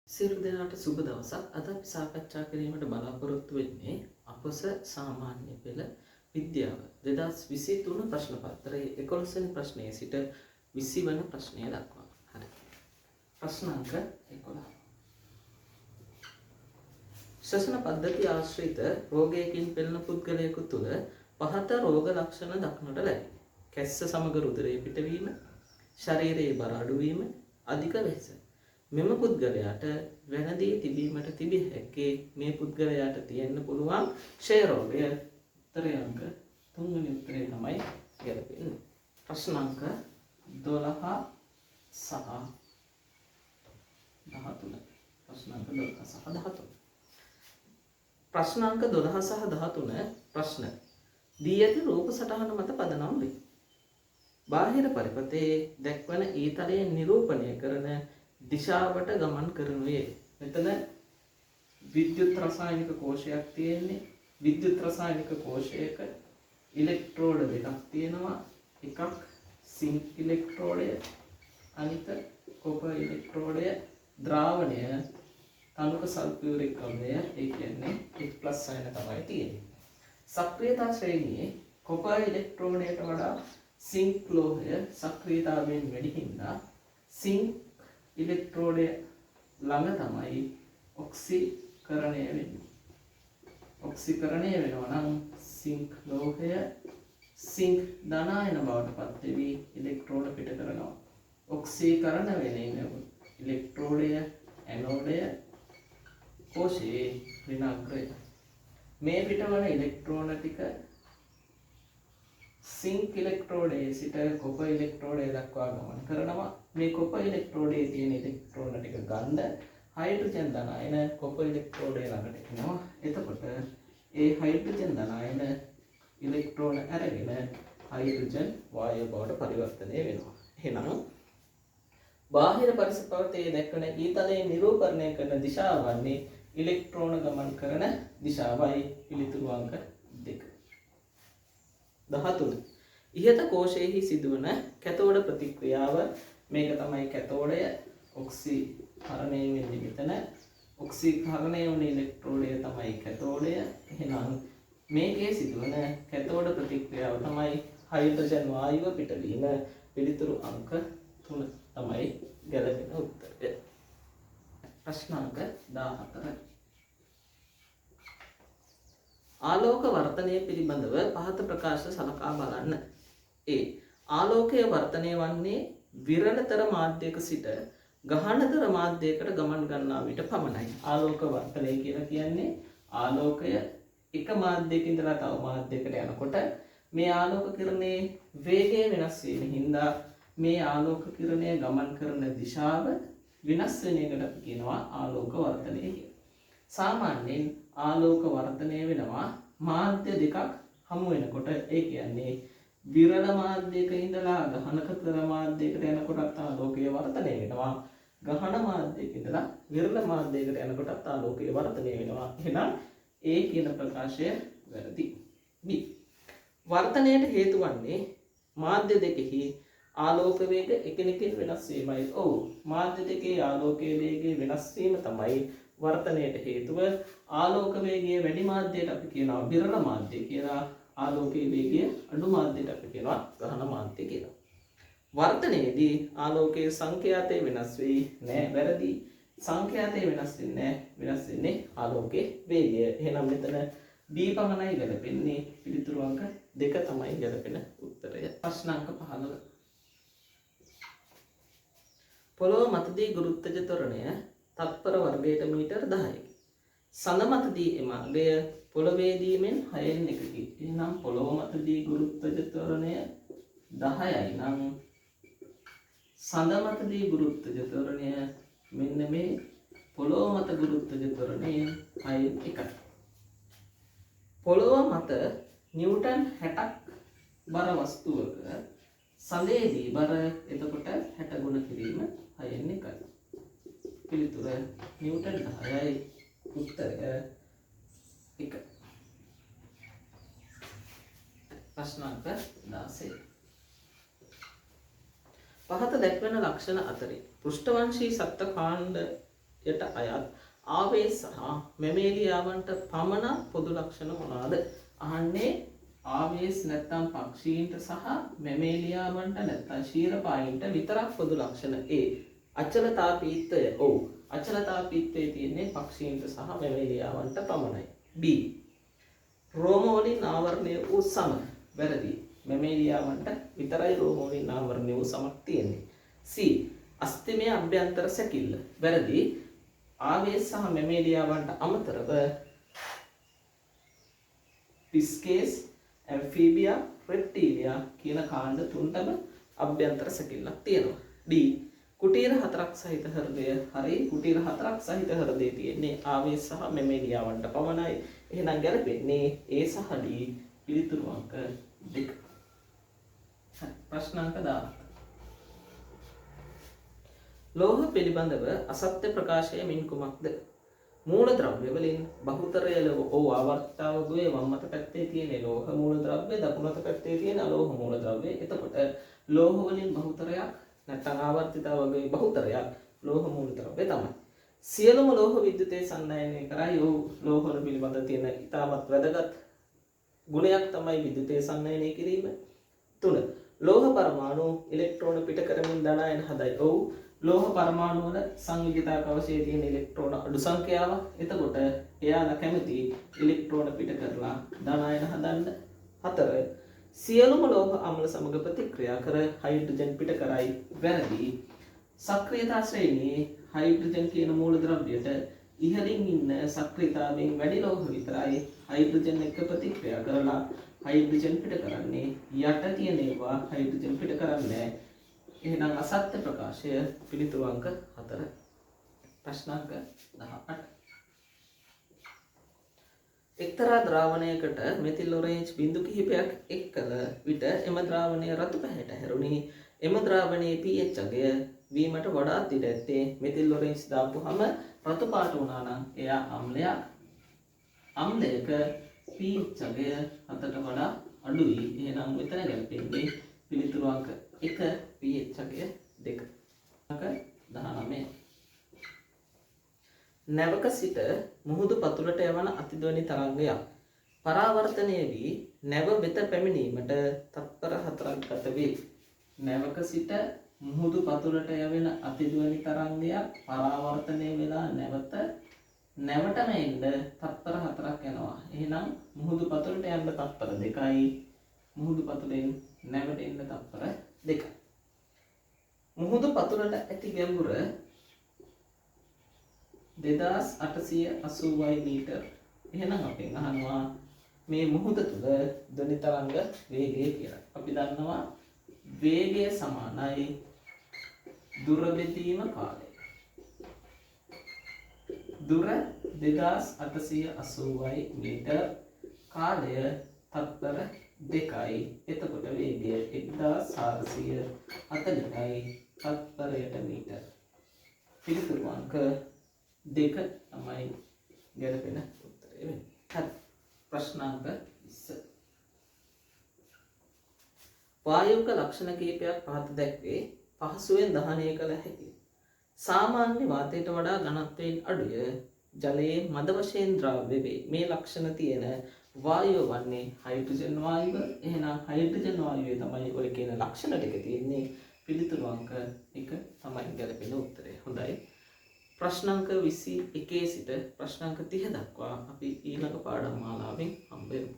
සියලු දෙනාට සුබ දවසක්. අද අපි සාකච්ඡා කිරීමට බලාපොරොත්තු වෙන්නේ අපොස සාමාන්‍ය පෙළ විද්‍යාව 2023 ප්‍රශ්න පත්‍රයේ 11 වෙනි ප්‍රශ්නයේ සිට 20 වන ප්‍රශ්නය දක්වා. හරි. ප්‍රශ්න අංක 11. ශ්වසන පද්ධති ආශ්‍රිත රෝගයකින් පෙළෙන පුද්ගලයෙකු තුළ පහත රෝග ලක්ෂණ දක්නට ලැබේ. කැස්ස සමග රුධිරය පිටවීම, ශරීරයේ බර අඩුවීම, අධික වෙහෙස. මෙම පුද්ගලයාට වැනදී තිබීමට තිබිය හැක්කේ මේ පුද්ගලයාට තියෙන්න පුළුවන් ක්ෂය රෝගය. උත්තරය අංක තුන්වෙනි උත්තරය තමයි ගැලපෙන්නේ. ප්‍රශ්න අංක 12 සහ 13. ප්‍රශ්න අංක 12 සහ 13. ප්‍රශ්න අංක 12 සහ 13 ප්‍රශ්න දී ඇති රූප සටහන මත පදනම් වේ. බාහිර පරිපථයේ දැක්වන ඊතලයේ නිරූපණය කරන දිශාවට ගමන් කරනුයේ. මෙතන විද්‍යුත් රසායනික කෝෂයක් තියෙන්නේ. විද්‍යුත් රසායනික කෝෂයක ඉලෙක්ට්‍රෝඩ දෙකක් තියෙනවා. එකක් සිංක් ඉලෙක්ට්‍රෝඩය, අනිත කොපර් ඉලෙක්ට්‍රෝඩය. ද්‍රාවණය තනුක සල්ෆියුරික් අම්ලය, ඒ කියන්නේ H+ අයන තමයි තියෙන්නේ. සක්‍රියතා ශ්‍රේණියේ කොපර් ඉලෙක්ට්‍රෝඩයට වඩා සිංක් ලෝහය සක්‍රියතාවයෙන් වැඩි හින්දා සිංක් ඉලෙක්ට්‍රෝඩය ළඟ තමයි ඔක්සිකරණය වෙන්නේ. ඔක්සිකරණය වෙනවා නම් සිංක් ලෝහය සිංක් ධන අයන බවට පත් වෙවි ඉලෙක්ට්‍රෝන පිට කරනවා. ඔක්සීකරණ වෙන ඉලෙක්ට්‍රෝඩය ඇනෝඩය කෝෂයේ ඍණාග්‍රය. මේ පිටවන ඉලෙක්ට්‍රෝන ටික සිංක් ඉලෙක්ට්‍රෝඩයේ සිට කොපර් ඉලෙක්ට්‍රෝඩය දක්වා ගමන් කරනවා. මේ කොපර් ඉලෙක්ට්‍රෝඩයේ තියෙන ඉලෙක්ට්‍රෝන ටික ගන්න හයිඩ්‍රජන් ධන අයන කොපර් ඉලෙක්ට්‍රෝඩය ළඟට එනවා. එතකොට ඒ හයිඩ්‍රජන් ධන අයන ඉලෙක්ට්‍රෝන අරගෙන හයිඩ්‍රජන් වායුව බවට පරිවර්තනය වෙනවා. එහෙනම් බාහිර පරිසරපථයේ දැක්වන ඊතලයේ නිරූපණය කරන දිශාව වන්නේ ඉලෙක්ට්‍රෝන ගමන් කරන දිශාවයි. පිළිතුරු අංක 2. 13. ඉහත කෝෂයෙහි සිදුවන කැතෝඩ ප්‍රතික්‍රියාව. මේක තමයි කැතෝඩය. ඔක්සිකරණය වෙන්නේ මෙතන. ඔක්සිකරණය වන ඉලෙක්ට්‍රෝඩය තමයි කැතෝඩය. එහෙනම් මේකේ සිදුවන කැතෝඩ ප්‍රතික්‍රියාව තමයි හයිඩ්‍රජන් වායුව පිටවීම. පිළිතුරු අංක 3 තමයි ගැලපෙන උත්තරය. ප්‍රශ්න අංක 14. ආලෝක වර්තනය පිළිබඳව පහත ප්‍රකාශ සලකා බලන්න. ඒ ආලෝකය වර්තනය වන්නේ විරලතර මාධ්‍යයක සිට ගහනතර මාධ්‍යයකට ගමන් ගන්නා විට පමණයි. ආලෝක වර්තනය කියලා කියන්නේ ආලෝකය එක මාධ්‍යයක ඉඳලා තව මාධ්‍යයකට යනකොට මේ ආලෝක කිරණයේ වේගය වෙනස් වීම හින්දා මේ ආලෝක කිරණය ගමන් කරන දිශාව වෙනස් වෙන එකට අපි කියනවා ආලෝක වර්තනය කියලා. සාමාන්‍යයෙන් ආලෝක වර්තනය වෙනවා මාධ්‍ය දෙකක් හමු වෙනකොට. ඒ කියන්නේ විරල මාධ්‍යයක ඉඳලා ගහනකතර මාධ්‍යයකට යනකොටත් ආලෝකය වර්තනය වෙනවා. ගහන මාධ්‍යයක ඉඳලා විරල මාධ්‍යයකට යනකොටත් ආලෝකය වර්තනය වෙනවා. එහෙනම් ඒ කියන ප්‍රකාශය වැරදි. B. වර්තනයට හේතු වන්නේ මාධ්‍ය දෙකෙහි ආලෝක වේග එකිනෙකින් වෙනස් වීමයි. ඔව්, මාධ්‍ය දෙකේ ආලෝකයේ වේගය වෙනස් වීම තමයි වර්තනයට හේතුව. ආලෝක වේගය වැඩි මාධ්‍යයට අපි කියනවා විරල මාධ්‍ය කියලා. ආලෝකයේ වේගය අඩු මාධ්‍යයට අපි කියනවා ගහන මාධ්‍ය කියලා. වර්තනයේදී ආලෝකයේ සංඛ්‍යාතය වෙනස් වෙයි නෑ, වැරදි. සංඛ්‍යාතය වෙනස් වෙන්නේ නෑ, වෙනස් වෙන්නේ ආලෝකයේ වේගය. එහෙනම් මෙතන B පමණයි ගැලපෙන්නේ. පිළිතුරු අංක 2 තමයි ගැලපෙන උත්තරය. ප්‍රශ්න අංක 15. පොළොව මතදී ගුරුත්වජ ත්වරණය තත්පර වර්ගයට මීටර් 10කි. සඳ මතදී එම අගය පොළොවේදීමෙන් 6න් 1කි. එහෙනම් පොළොව මතදී ගුරුත්වජ ත්වරණය 10යි නම් සඳ මතදී ගුරුත්වජ ත්වරණය මෙන්න මේ පොළොව මත ගුරුත්වජ ත්වරණයෙන් 6න් 1යි. පොළොව මත නිව්ටන් 60ක් බර වස්තුවක සඳේදී බර එතකොට 60 ගුණ කිරීම 6න් 1යි. පිළිතුර නිව්ටන් 10යි. උත්තරය 1. ප්‍රශ්න අංක 16. පහත දැක්වෙන ලක්ෂණ අතරින් පෘෂ්ඨවංශී සත්ත්ව කාණ්ඩ යට අයත් ආවේශ සහ මැමේලියාවන්ට පමණ පොදු ලක්ෂණ මොනවාද? අහන්නේ ආවේශ නැත්තම් පක්ෂීන්ට සහ මැමේලියාවන්ට නැත්තම් ක්ෂීරපායීන්ට විතරක් පොදු ලක්ෂණ. ඒ අචලතාපීත්වය. ඔව්, අචලතාපීත්වය තියෙන්නේ පක්ෂීන්ට සහ මැමේලියාවන්ට පමණයි. B රෝම වලින් ආවරණය වූ සම. වැරදි. මැමේලියාවන්ට විතරයි රෝම වලින් ආවරණය වූ සමක් තියෙන්නේ. C අස්ථිමය අභ්‍යන්තර සැකිල්ල. වැරදි. ආවේශ සහ මැමේලියාවන්ට අමතරව පිස්කේස්, ඇම්ෆීබියා, රෙප්ටීලියා කියන කාණ්ඩ තුනටම අභ්‍යන්තර සැකිල්ලක් තියෙනවා. D කුටීර හතරක් සහිත හෘදය. හරි, කුටීර හතරක් සහිත හෘදය තියෙන්නේ ආවේශ සහ මැමේලියාවන්ට පමණයි. එහෙනම් ගැලපෙන්නේ A සහ D පිළිතුරු අංක 2. හරි, ප්‍රශ්න අංක 17. ලෝහ පිළිබඳව අසත්‍ය ප්‍රකාශය මින් කුමක්ද? මූලද්‍රව්‍ය වලින් බහුතරය ලෝහ. ඔව්, ආවර්තිතාවගුවේ වම් අත පැත්තේ තියෙන ලෝහ මූලද්‍රව්‍ය, දකුණු අත පැත්තේ තියෙන අලෝහ මූලද්‍රව්‍ය. එතකොට ලෝහ වලින් බහුතරයක් නැත්නම් ආවර්තිතාවගුවේ බහුතරයක් ලෝහ මූලද්‍රව්‍ය තමයි. සියලුම ලෝහ විද්‍යුතේ සන්නයනය කරයි. ඔව්, ලෝහ වල පිළිබඳ තියෙන ඉතාමත් වැදගත් ගුණයක් තමයි විද්‍යුතේ සන්නයනය කිරීම. 3 ලෝහ පරමාණු ඉලෙක්ට්‍රෝන පිට කරමින් ධන අයන හදයි. ඔව්, ලෝහ පරමාණු වල සංයුජිතා කවචයේ තියෙන ඉලෙක්ට්‍රෝන අඩු සංඛ්‍යාවක්. එතකොට එයාලා කැමති ඉලෙක්ට්‍රෝන පිට කරලා ධන අයන හදන්න. 4 සියලුම ලෝහ අම්ල සමග ප්‍රතික්‍රියා කර හයිඩ්‍රජන් පිට කරයි. වැරදි. සක්‍රියතා ශ්‍රේණියේ හයිඩ්‍රජන් කියන මූලද්‍රව්‍යයට ඉහළින් ඉන්න සක්‍රියතාවයෙන් වැඩි ලෝහ විතරයි හයිඩ්‍රජන් එක්ක ප්‍රතික්‍රියා කරලා හයිඩ්‍රජන් පිට කරන්නේ. යට තියෙන ඒවා හයිඩ්‍රජන් පිට කරන්නේ නැහැ. එහෙනම් අසත්‍ය ප්‍රකාශය පිළිතුරු අංක 4. ප්‍රශ්න අංක 18. එක්තරා ද්‍රාවණයකට මෙතිල් ඔරේන්ජ් බිඳු කිහිපයක් එක් කළ විට එම ද්‍රාවණය රතු පැහැයට හැරුණි. එම ද්‍රාවණයේ pH අගය වීමට වඩාත් ඉඩ ඇත්තේ මෙතිල් ඔරේන්ජ් දාපුවාම රතු පාට වුණා නම් එයා අම්ලයක්. අම්ලයක pH අගය 7ට වඩා අඩුයි. එහෙනම් මෙතන ගැලපෙන්නේ පිළිතුරු අංක 1 pH අගය 2. අංක 19. නැවක සිට මුහුදු පතුලට යවන අතිධ්වනි තරංගයක් පරාවර්තනය වී නැව වෙත පැමිණීමට තත්පර 4ක් ගත වේ. නැවක සිට මුහුදු පතුලට යවෙන අතිධ්වනි තරංගයක් පරාවර්තනය වෙලා නැවත නැවටම එන්න තත්පර 4ක් යනවා. එහෙනම් මුහුදු පතුලට යන්න තත්පර 2යි, මුහුදු පතුලෙන් නැවට එන්න තත්පර 2යි. මුහුදු පතුලට ඇති ගැඹුර 2880 මීටර්. එහෙනම් අපෙන් අහනවා මේ මුහුද තුල ධ්වනි තරංග වේගය කියලා. අපි දන්නවා වේගය සමානයි දුර බෙදීම කාලය. දුර 2880 මීටර්, කාලය තත්පර 2යි. එතකොට වේගය 1440යි තත්පරයට මීටර්. පිළිතුරු අංක 2 තමයි ගැලපෙන උත්තරය වෙන්නේ. හරි. ප්‍රශ්න අංක 20. වායුක ලක්ෂණ කිහිපයක් පහත දැක්වේ. පහසුවෙන් දහනය කළ හැකිය. සාමාන්‍ය වාතයට වඩා ඝනත්වයෙන් අඩුය. ජලයේ මද වශයෙන් ද්‍රාව්‍ය වේ. මේ ලක්ෂණ තියෙන වායුව වන්නේ හයිඩ්‍රජන් වායුව. එහෙනම් හයිඩ්‍රජන් වායුවේ තමයි ඔය කියන ලක්ෂණ ටික තියෙන්නේ. පිළිතුරු අංක 1 තමයි ගැලපෙන උත්තරය. හොඳයි. ප්‍රශ්න අංක 21 සිට ප්‍රශ්න අංක 30 දක්වා අපි ඊළඟ පාඩම් මාලාවෙන් හම්බ වෙමු.